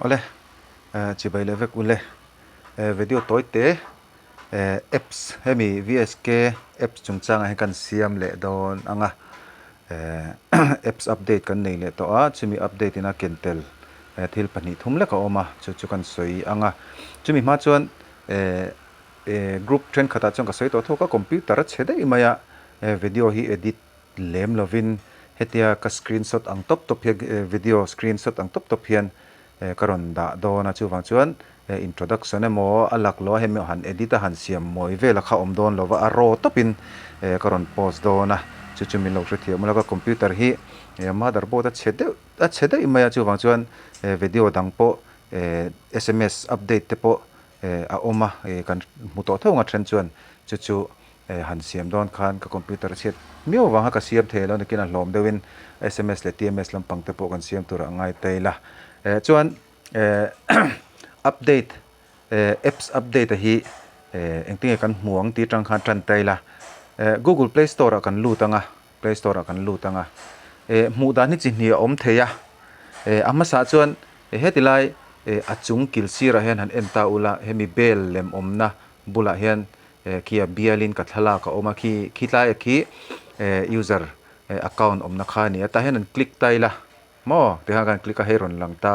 Awle chibai leh vek ule video tawi te apps hemi VSK apps chungchangah hian kan siam leh dawn ang a apps update kan nei leh tawh a chumi update in a ken tel thil pahnih thum lek a awm a chu chu kan sawi ang a chumi hma chuan group thenkhatah chuan ka sawi tawh thawk a computer a chhe daih mai a video hi edit lem lovin hetia ka screenshot ang tawp tawp hian video screenshot ang tawp tawp hian ka rawn dah dawn a chuvang chuan introduction emaw a laklawh a hemi han edit a han siam mawi vel a kha awm dawn lova a raw tawpin ka rawn post dawn a chu chu min lo hrethiam ula ka computer hi motherboard a chhe deuh a chhe daih mai a chuvang chuan video dang pawh sms update te pawh a awm a kan hmu tawh tho ang a then chuan chu chu han siam dawn khan ka computer a chhiat miau vang a ka siam thei lo nakin a hlawm deuhin sms leh tms lampang te pawh kan siam tur a ngai ta ila chuan update apps update a hi engtinge kan hmu ang tih atang khan tan ta ila google play store ah kan lut ang a play store ah kan lut ang a hmuh dan hi chi hnih a awm thei a a hmasa chuan heti lai a chung kil sirah hian han en ta ula hemi bel lem awmna bulah hian Khi a bialin ka thlalak a awm a, khi khi tlaiah khi user account awmna kha a ni a, tah hian an click ta ila maw tikhan kan click a hei rawn lang ta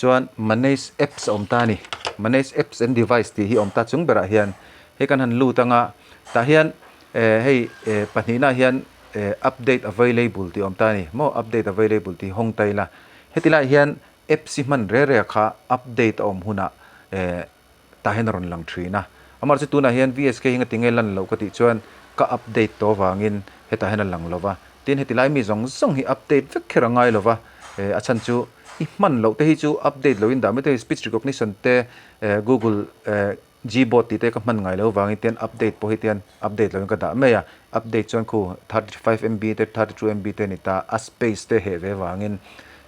chuan manage apps a awm ta a ni, manage apps and device tih hi a awm ta chung berah hian hei kan han lut ang a tah hian hei pahnihna hian update available tih a awm ta a ni maw update available tih hi hawng ta ila heti laiah hian apps hi hman reh reh kha update a awm hunah tah hian a rawn lang thin a. Amaherawhchu chu tunah hian VSK hi ngati nge lan loh ka tih chuan ka update tawh avangin hetah hian a lang lo va. Tin, heti lai mi zawng zawng hi update vek kher a ngai lo va, a chhan chu i hman loh te hi chu update loin dah mai te speech recognition te Google Gboard tih te ka hman ngai lo avangin tian update pawh hi tian update loin ka dah mai a. Update chuan khu 35 MB te 32 MB te a ni ta a, space te heh ve avangin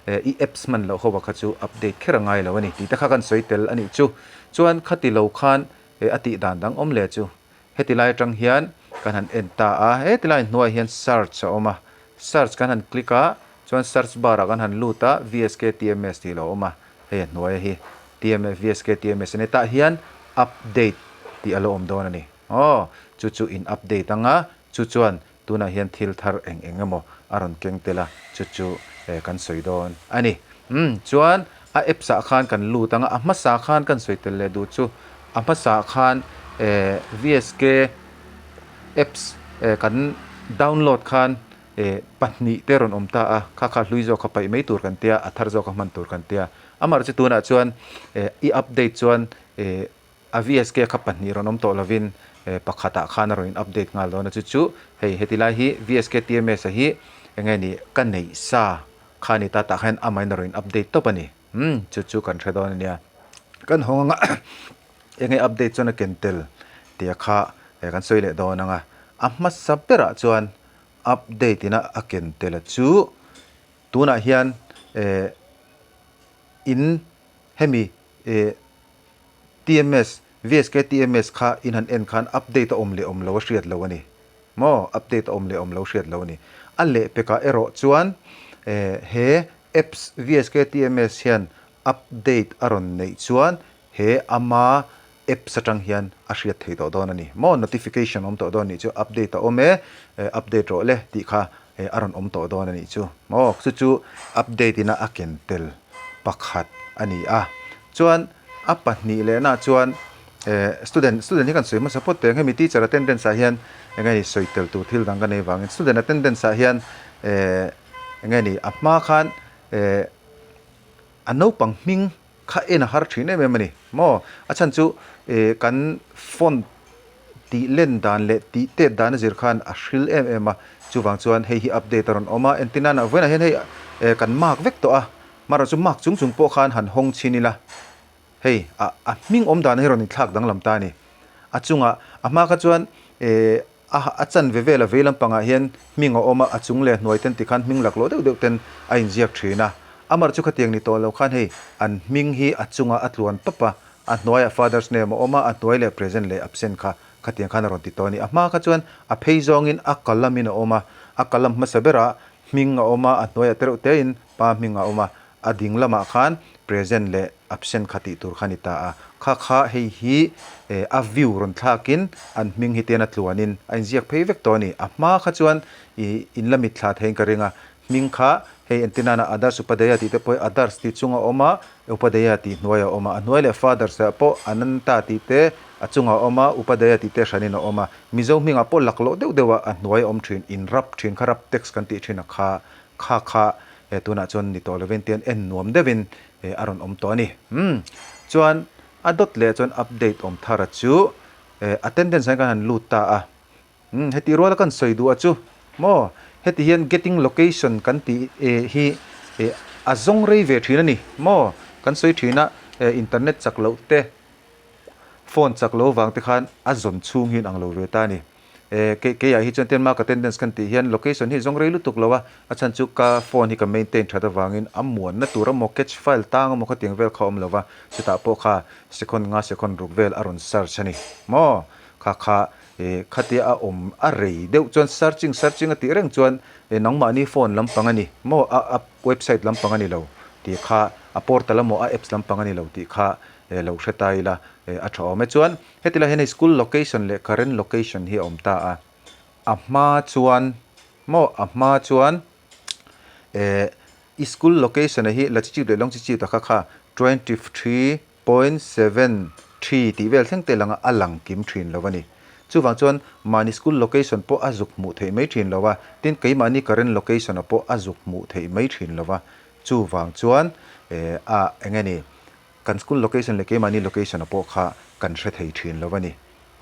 I apps hman loh ho ah kha chu update kher a ngai lo a ni tih te kha kan sawi tel a nih chu. Chuan khati lo khan a tih dan dang awm leh chu heti lai atang hian kan han en ta a, heti lai hnuaiah hian search a awm a, search kan han click a, chuan search bar ah kan han lut a VSKTMS tih lo awm a, hei a hnuaia hi TMS VSKTMS a ni tah hian update tih a lo awm dawn a ni. Aw chu chu in update ang a, chu chuan Tunah hian thil thar eng eng emaw a rawn keng tel a, chu chu kan sawi dawn a ni. Umm, chuan a apps ah khan kan lut ang a, a hmasa khan kan sawi tel leh duh chu, a hmasa khan VSK apps kan download khan pahnih te rawn awm ta a, kha kha hlui zawk kha paih mai tur kan tia, a thar zawk kha hman tur kan tia. Amaherawhchu tunah chuan i update chuan A VSK kha pahnih rawn awm tawh lovin pakhatah khan a rawn in update nghal dawn a, chu chu hei heti lai hi VSK TMS a hi eng nge ni ka neih sa kha a ni ta tah khan amahin a rawn in update tawp a ni umm chu chu kan hre dawn a nia. Kan hawng anga eng nge update chuan a ken tel tia kha kan sawi leh dawn ang a, a hmasa berah chuan update ina a ken tel a chu tunah hian in hemi TMS, VSK TMS kha in han en khan update a awm leh awm lo a hriat lo a ni. Maw? Update a awm leh awm lo hriat lo a ni. A lehpekah erawh chuan he apps VSK TMS hian update a rawn neih chuan he ama apps atang hian a hriat thei tawh dawn a ni. Maw? Notification awm tawh dawn a nih chu update a awm e, update rawh le tih kha a rawn awm tawh dawn a nih chu. Maw? Chu chu update ina a ken tel pakhat a ni a. Chuan a pahnih lehna chuan student student hi kan sawi hmasa phawt teh ang hemi teacher attendance ah hian eng nge ni sawi tel tur thil dang ka nei vangin student attendance ah hian eng nge ni a hma khan a naupang hming kha en a har thin em em a ni maw a chhan chu kan font tih len dan leh tih tet dan a zir khan a hril em em a chuvang chuan hei hi update a rawn awm a entir nan ah vawiinah hian hei kan mark vek tawh a Mahrawh chu mark chung chung pawh khan han hawng chhin ila, hei a a hming awm dan hi rawn inthlak danglam ta a ni. A chungah a hma kha chuan eh a a chanve vela vei lampangah hian hming a awm a, a chung leh hnuai ten tikhan hming laklawh deuh deuh ten a inziak thin a. Amaherawhchu khatiang ni tawh lo khan hei an hming hi a chungah a tluan tawp a, a hnuaiah father's name a awm a, a hnuai leh present leh absent kha khatiang khan a rawn ti tawh a ni. A hma kha chuan a phei zawngin a kalamin a awm a, a kalam hmasa berah hming a awm a, a hnuaiah tereuh tein Pa hming a awm a, a ding lamah khan present leh absent kha tih tur kha a ni ta a. Kha kha hei hi a view rawn thlakin an hming hi tian a tluanin a inziak phei vek tawh a ni. A hma kha chuan ih in la mit thla theiin ka ring a, hming kha hei entir nana Adarsh Upadhyaya tih te pawh hi Adarsh tih chunga awm a, Upadhyaya tih hnuaia awm a, a hnuai leh Fathers ah pawh Ananta tih te a chungah a awm a, Upadhyaya tih te hranin a awm a. Mizo hmingah pawh laklawh deuh deuh a a hnuai a awm thin, in rap thin kha rap text kan tih thin a kha kha kha tunah chuan ni tawh lovin tian en nuam deuhin a rawn awm tawh a ni. Umm chuan a dawt leh chuan update awm thar a chu attendance ah hian kan han lut ta a. Umm heti ruala kan sawi duh a chu maw heti hian getting location kan tih hi a zawng rei ve thin a ni maw kan sawi thin a internet chak loh te phone chak loh vang te khan a zawn chhung hi in ang lo ve ta a ni. Eh, kei keiah hi chuan ten mark attendance kan tih hian location hi zawng rei lutuk lo a, a chhan chu ka phone hi ka maintain that avangin a muanna tur emaw catch file tang emaw khatiang vel kha a awm lo va, chutah pawh kha second nga second ruk vel a rawn search a ni maw? Kha kha eh khatia a awm a rei deuh chuan searching searching a tih reng chuan eh nangmahni phone lampang a ni maw a a website lampang a ni lo tih kha a portal emaw a apps lampang a ni lo tih kha eh lo hre ta ila eh a tha awm e chuan Heti lai hian hei school location leh current location hi a awm ta a, a hma chuan maw a hma chuan eh i school location a hi latitude leh longitude a kha kha 23.73 tih vel thleng te langa a lang kim thin lo a ni. Chuvang chuan mahni school location pawh a zuk hmuh theih mai thin lo a, tin keimahni current location a pawh a zuk hmuh theih mai thin lo a, chuvang chuan eh a eng nge ni Kan school location leh keimahni location a pawh kha kan hre thei thin lo a ni.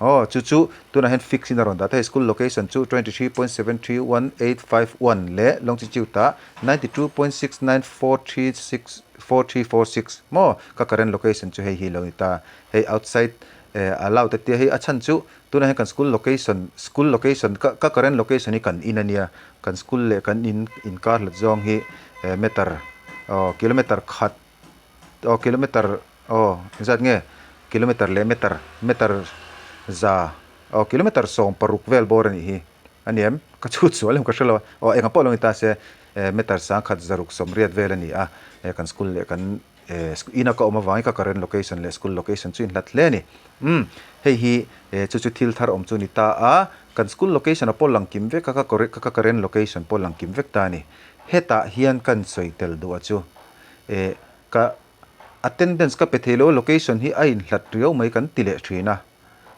Aw, chu chu tunah hian fix in a rawn dah ta hei school location chu 23.731851 leh longitude ah 92.694364346 maw ka current location chu hei hi lo ni ta. Hei outside eh allowed a tia hei a chhan chu tunah hian kan school location school location ka ka current location hi kan in a nia kan school leh kan in inkar hlat zawng hi eh meter aw kilometer khat Aw kilometer aw engzat nge kilometer leh meter meter za aw kilometer 16 vel bawr a nih hi a ni em ka chhut sual em ka hre lo a aw engah pawh lo ni ta se eh meter sangkhat zaruk sawmriat vel a ni a eh kan school leh kan eh ina ka awm avangin ka current location leh school location chu inhlat hle a ni umm hei hi eh chu chu thil thar awm chu a ni ta a kan school location a pawh lang kim vek a ka current location pawh lang kim vek ta a ni hetah hian kan sawi tel duh a chu. Eh, ka attendance ka pe thei lo, location hi a inhlat riau mai kan ti leh thin a.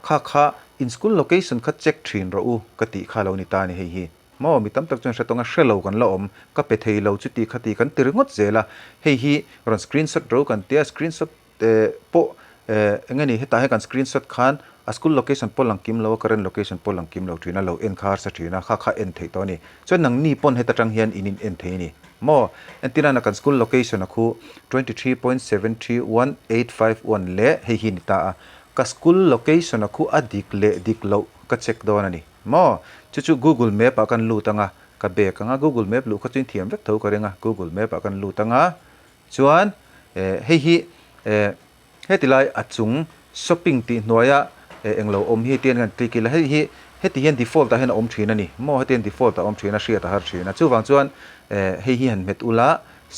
Kha kha in school location kha check thin rawh u ka tih kha lo ni ta a ni hei hi. Maw, mi tam tak chuan hre tawng a, hre lo kan la awm, ka pe thei lo chuti kha ti kan ti ringawt zel a. Hei hi rawn screenshot ro kan tia, screenshot eh pawh eh eng nge ni hetah hian kan screenshot khan a school location pawh lang kim lo a, current location pawh lang kim lo thin a, lo en kha harsa thin a, kha kha en theih tawh a ni. Chuan nangni pawn heta tang hian in in en thei a ni maw? Entirana kan school location a khu 23.731851 leh hei hi ni ta a, ka school location a khu a dik leh dik loh ka check dawn a ni maw? Chu chu Google Map ah kan lut anga, ka bag anga Google Map luh kha chu in thiam vek tho ka ring a, Google Map ah kan lut anga chuan eh hei hi eh Heti lai a chung shopping tih hnuaia englo awm hi tian kan click ila hei hi heti hian default ah hian a awm thin a ni maw heti hian default ah a awm thin a hriat a har thin a chuvang chuan hei hi han hmet ula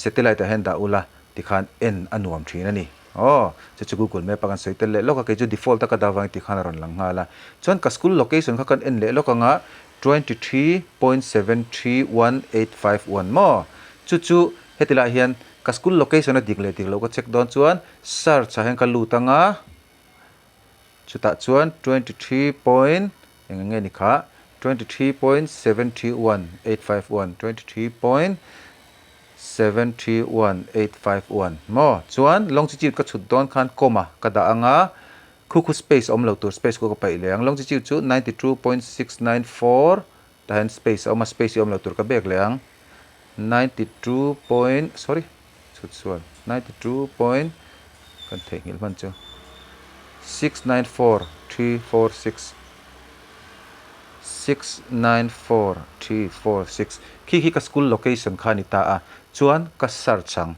satellite ah hian dah ula tikhan en a nuam thin a ni aw chu chu google map ah kan sawi tel leh lawk a kei chu default a ka dah avangin tikhan a rawn lang nghal a chuan ka school location kha kan en leh lawk anga 23.731851 maw chu chu heti lai hian Ka school location a dik leh dik loh ka check dawn chuan search ah hian ka lut anga chutah chuan 23 point eng eng nge ni kha 23.731851 23.731851 maw chuan longitude ka chhut dawn khan comma ka dah anga khu khu space awm lo tur space khu ka paih leh ang longitude chu 92.694 tah hian space a awm a space hi awm lo tur ka bek leh ang. 92 point sorry chhut sual 92 point kan theihnghilh hman chu 694 346 694 346 khi khi ka school location kha a ni ta a chuan ka search ang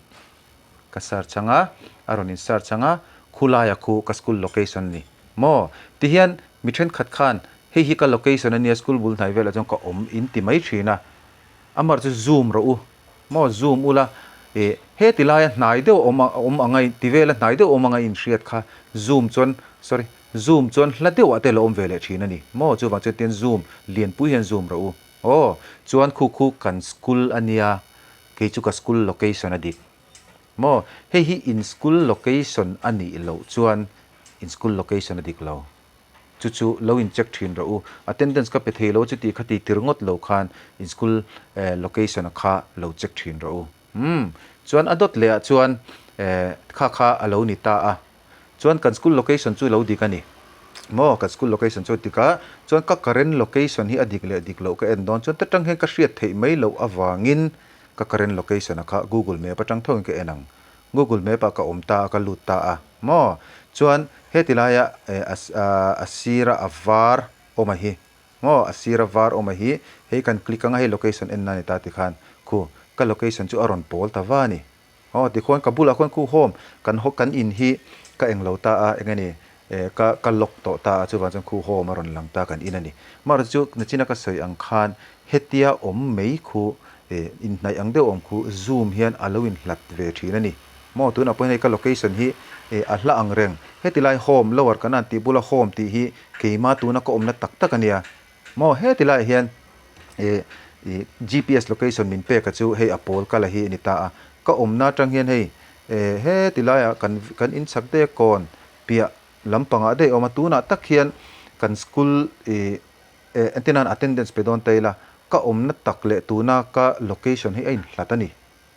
ka search ang a a rawn in search ang a khulaia khu ka school location a ni maw tihian mi thenkhat khan hei hi ka location a nia school bul hnai velah chuan ka awm in ti mai thin a. Amar chu zoom rawh u maw zoom ula Ih heti laia hnai deuh awm awm anga ti vela hnai deuh awm anga inhriat kha zoom chuan sorry zoom chuan hla deuh ah te lo awm ve leh thin a ni maw chuvang chuan tian zoom lianpui hian zoom rawh u aw chuan khu khu kan school a nia kei chu ka school location a dik maw hei hi in school location a nih loh chuan in school location a dik lo. Chu chu lo in check thin rawh u. Attendance ka pe thei lo chuti kha ti tir ngawt lo khan in school location a kha lo check thin rawh u. Umm chuan a dawt leh ah chuan kha kha a lo ni ta a. Chuan kan school location chu lo dik a ni. Maw kan school location chu a dik a, chuan ka current location hi a dik leh dik loh ka en dawn chuan ta tang hian ka hriat theih mai loh avangin ka current location a kha google map atang thawkin ka en ang. Google map ah ka awm ta a ka lut ta a maw chuan heti laia a sira a var awm a hi maw a sira var awm a hi hei kan click anga hei location en na ni ta tikhan khu ka location chu a rawn pawl ta va a ni aw tikhuan ka bulah khuan khu home kan haw kan in hi ka englo ta a eng nge ni ka ka lock tawh ta a chuvang chuan khu home a rawn lang ta kan in a ni amaherawhchu chu nachina ka sawi ang khan Hetia awm mai khu eh inhnaih ang deuh awm khu zoom hian a lo inhlat ve thin a ni. Maw tunah pawh hian hei ka location hi eh a hla ang reng. Heti lai home lower kan an tih bula home tih hi keima tuna ka awmna tak tak a nia. Maw heti laiah hian eh ih GPS location min pek a chu hei a pawl kala hi a ni ta a. Ka awmna atang hian hei eh heti laiah kan kan inchak dek kawn piah lampangah daih a awm a. Tunah tak hian kan school ih Eh, entirnan attendance pe dawn ta ila, ka awmna tak leh tuna ka location hi a inhlat a ni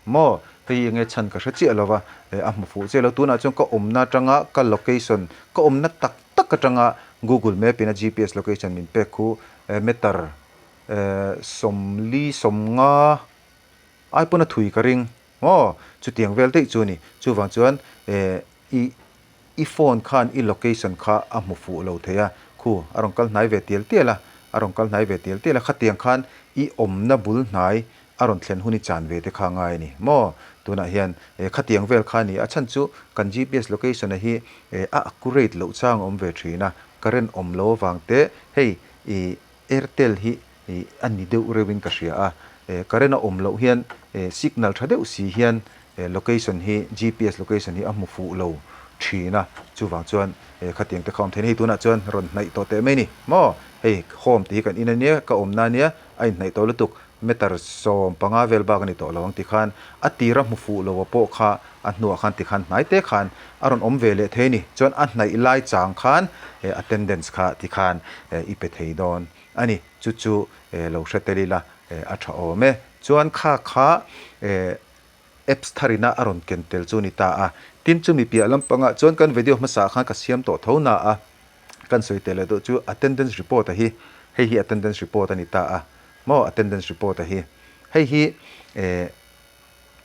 maw? Hei enge chhan ka hre chiah lova, eh a hmu fuh chiah lo. Tunah chuan ka awmna atanga ka location, ka awmna tak tak atanga Google Map in a GPS location min pek khu eh meter eh sawmli sawmnga ai pawn a thui ka ring maw? Chutiang vel daih chu a ni. Chuvang chuan eh i I phone khan i location kha a hmu fuh lo thei a, khu a rawn kal hnai ve tial tial a, a rawn kal hnai ve tial tial a, khatiang khan i awmna bul hnai a rawn thlen hun i chan ve te kha a ngai a ni maw? Tunah hian khatiang vel kha a ni a, chhan chu kan GPS location a hi a accurate loh chang a awm ve thin a, current awm lo avang te hei i Airtel hi a ni deuh reuhin ka hria a, current a awm loh hian signal tha deuh si hian location hi GPS location hi a hmu fuh lo thin a, chuvang chuan khatiang te kha awm thei a ni. Hei tunah chuan rawn hnaih tawh teh mai a ni maw? Hei home tih hi kan in a nia, ka awmna a nia, a inhnaih tawh lutuk, meter 15 vel bak a ni tawh lo ang tikhan a tira hmu fuh lo a pawh kha a hnuah khan tikhan hnai te khan a rawn awm ve leh thei a ni. Chuan a hnaih lai chang khan attendance kha tikhan i pe thei dawn a ni. Chu chu lo hre tel ila a tha awm e. Chuan kha kha apps tharina a rawn ken tel chu a ni ta a. Tin chumi piah lampangah chuan kan video hmasa ah khan ka siam tawh tho na a. Kan sawi tel leh deuh chu attendance report a hi hei hi attendance report a ni ta a maw attendance report a hi hei hi eh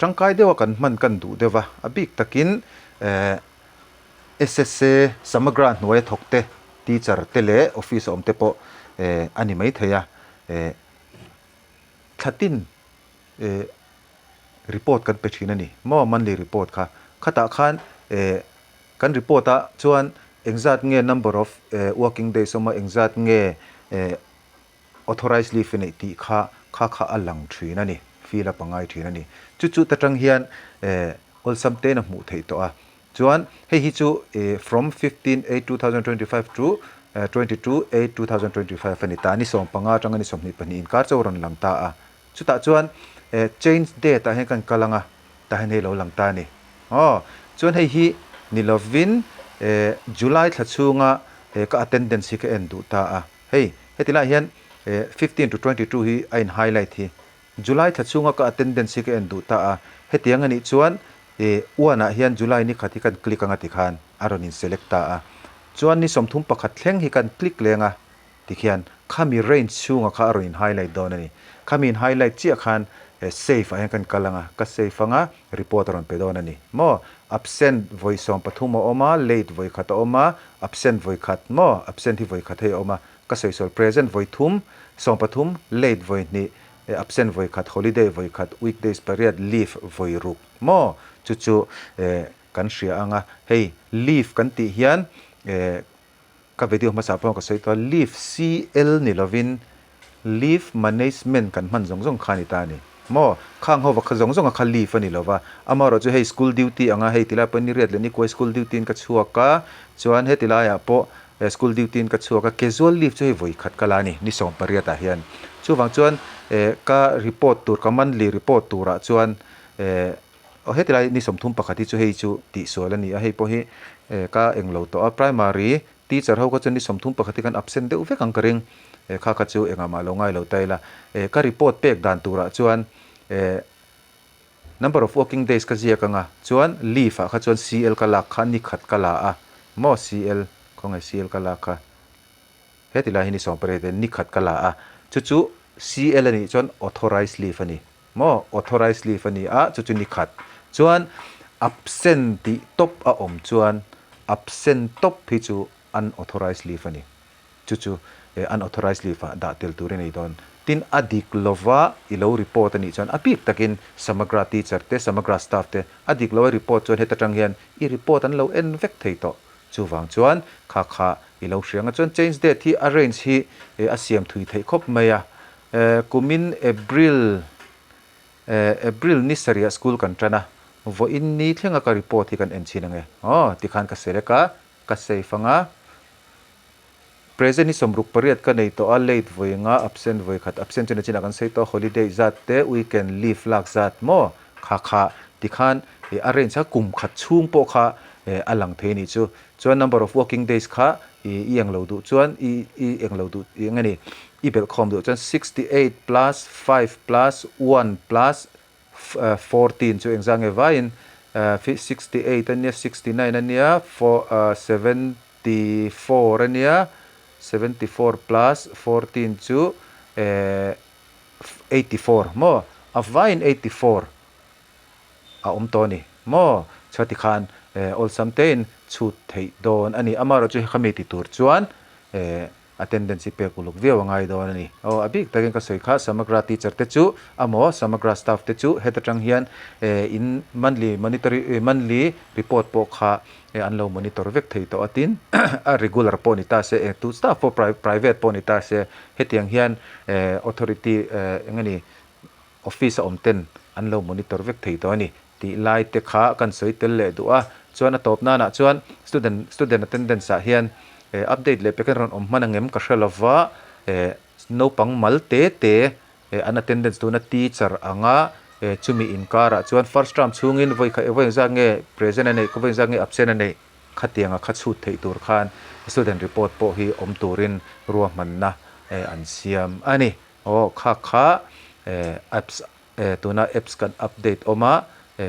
tangkai deuha kan hman kan duh deuh va a bik takin eh SSA Samagra hnuaia thawk te teacher te leh office a awm te pawh eh a ni mai thei a eh thlatin eh report kan pe thin a ni maw monthly report kha khatah khan eh Kan report ah chuan engzat nge number of working days awm a, engzat nge authorized leave i neih tih kha kha kha a lang thin a ni, fill up a ngai thin a ni. Chu chu ta tang hian awlsam tein a hmuh theih tawh a. Chuan hei hi chu from 15/8/2025 to 22/8/2025 a ni ta, ni 15 atanga ni 22 inkar chu a rawn lang ta a. Chutah chuan change date ah hian kan kal ang a, tah hian hei lo lang ta a ni. Aw, chuan hei hi ni lovin July thla chhunga ka attendance hi ka en duh ta a. Hei, heti laiah hian 15 to 22 hi a in highlight hi. July thla chhunga ka attendance hi ka en duh ta a. Hetiang a nih chuan one ah hian July ni khat hi kan click ang a tikhan a rawn in select ta a. Chuan ni 31 thleng hi kan click leng a. Tikhian khami range chhunga kha a rawn in highlight dawn a ni. Khami in highlight chiah khan save ah hian kan kal ang a, ka save ang a, report a rawn pe dawn a ni. Maw? Absent vawi 13 a awm a, late vawi khat a awm a, absent vawi khat maw? Absent hi vawi khat hei a awm a, ka sawi sawl present vawi thum, 13, late vawi hnih, absent vawi khat, holiday vawi khat, weekdays pariat, leave vawi ruk maw? Chu chu kan hria ang a, hei leave kan tih hian Ka video hmasa pawh ka sawi tawh a, leave CL ni lovin leave management kan hman zawng zawng kha a ni ta a ni. Maw? Khang ho va kha zawng zawng a kha leave a ni lo va. Amaherawh chu hei school duty anga hei tilai pawh ni riat leh ni kuai school duty in ka chhuak a, chuan heti laiah pawh school duty in ka chhuak a, casual leave chu hei vawi khat ka la a ni, ni 18 ah hian. Chuvang chuan ka report tur, ka monthly report turah chuan aw heti lai ni 31 hi chu hei chu tihsual a ni a, hei pawh hi ka englo tawh a, primary Teacher ho kha chuan ni 31 hi kan absent deuh vek ang ka ring. Eh kha kha chu engah mah lo ngai lo ta ila. Eh ka report pek dan turah chuan eh number of working days ka ziak anga chuan leave ah kha chuan CL ka lak kha ni khat ka la a maw CL khawnge CL ka lak kha heti lai hi ni 18 in ni khat ka la a chu chu CL a nih chuan authorized leave a ni maw authorized leave a ni a chu chu ni khat chuan absent tih tawp a awm chuan absent tawp hi chu unauthorized leave a ni chu chu unauthorized leave ah dah tel tur i nei dawn tin a dik lova i lo report a nih chuan a bik takin Samagra teacher te Samagra staff te a dik lo a report chuan heta tang hian i report an lo en vek thei tawh chuvang chuan kha kha i lo hria ang a chuan change date hi a range hi a siam thui theih khawp mai a Kumin April April ni sarih ah school kan tan a, vawiin ni thlenga ka report hi kan en chhin ange. Aw, tikhan ka select a, ka save anga. Present hi 68 ka nei tawh a, late vawi anga, absent vawi khat, absent chu nachinah kan sawi tawh a, holiday zat te, weekend leave lak zat maw kha kha tikhan a range kha kum khat chhung pawh kha a lang thei a nih chu. Chuan number of working days kha i eng lo duh chuan i i eng lo duh eng a ni i belh khawm duh chuan 68 plus 5 plus 1 plus 14 chu engzah nge vaiin 68 a nia 69 a nia 74 a nia 74 plus 14 chu 84 maw a vaiin 84 a awm tawh a ni maw? Chhuati khan awlsam tein chhut theih dawn a ni. Amaherawhchu he khami ti tur chuan attendance hi pek uluk viau a ngai dawn a ni. Aw, a bik takin ka sawi kha Samagra teacher te chu amaw Samagra staff te chu heta tang hian in monthly monitory monthly report pawh kha an lo monitor vek thei tawh a tin a regular pawh ni ta se tu staff pawh private pawh ni ta se hetiang hian authority eng a ni Office a awm ten an lo monitor vek thei tawh a ni tih lai te kha kan sawi tel leh duh a, chuan a tawp nanah chuan student student attendance ah hian eh update leh pek an rawn awm hman angem ka hre lova eh naupang mal te te eh an attendance tuna teacher anga eh chumi inkarah chuan first term chhungin vawi kha vawi engzat nge present a neih vawi engzat nge absent a neih khatianga kha chhut theih tur khan student report pawh hi awm turin ruahmanna eh an siam a ni. Aw kha kha apps tuna apps kan update awm a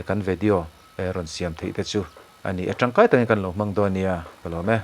kan video rawn siam theih te chu a ni e. Tangkai takin kan lo hmang dawn nia ka lawm e.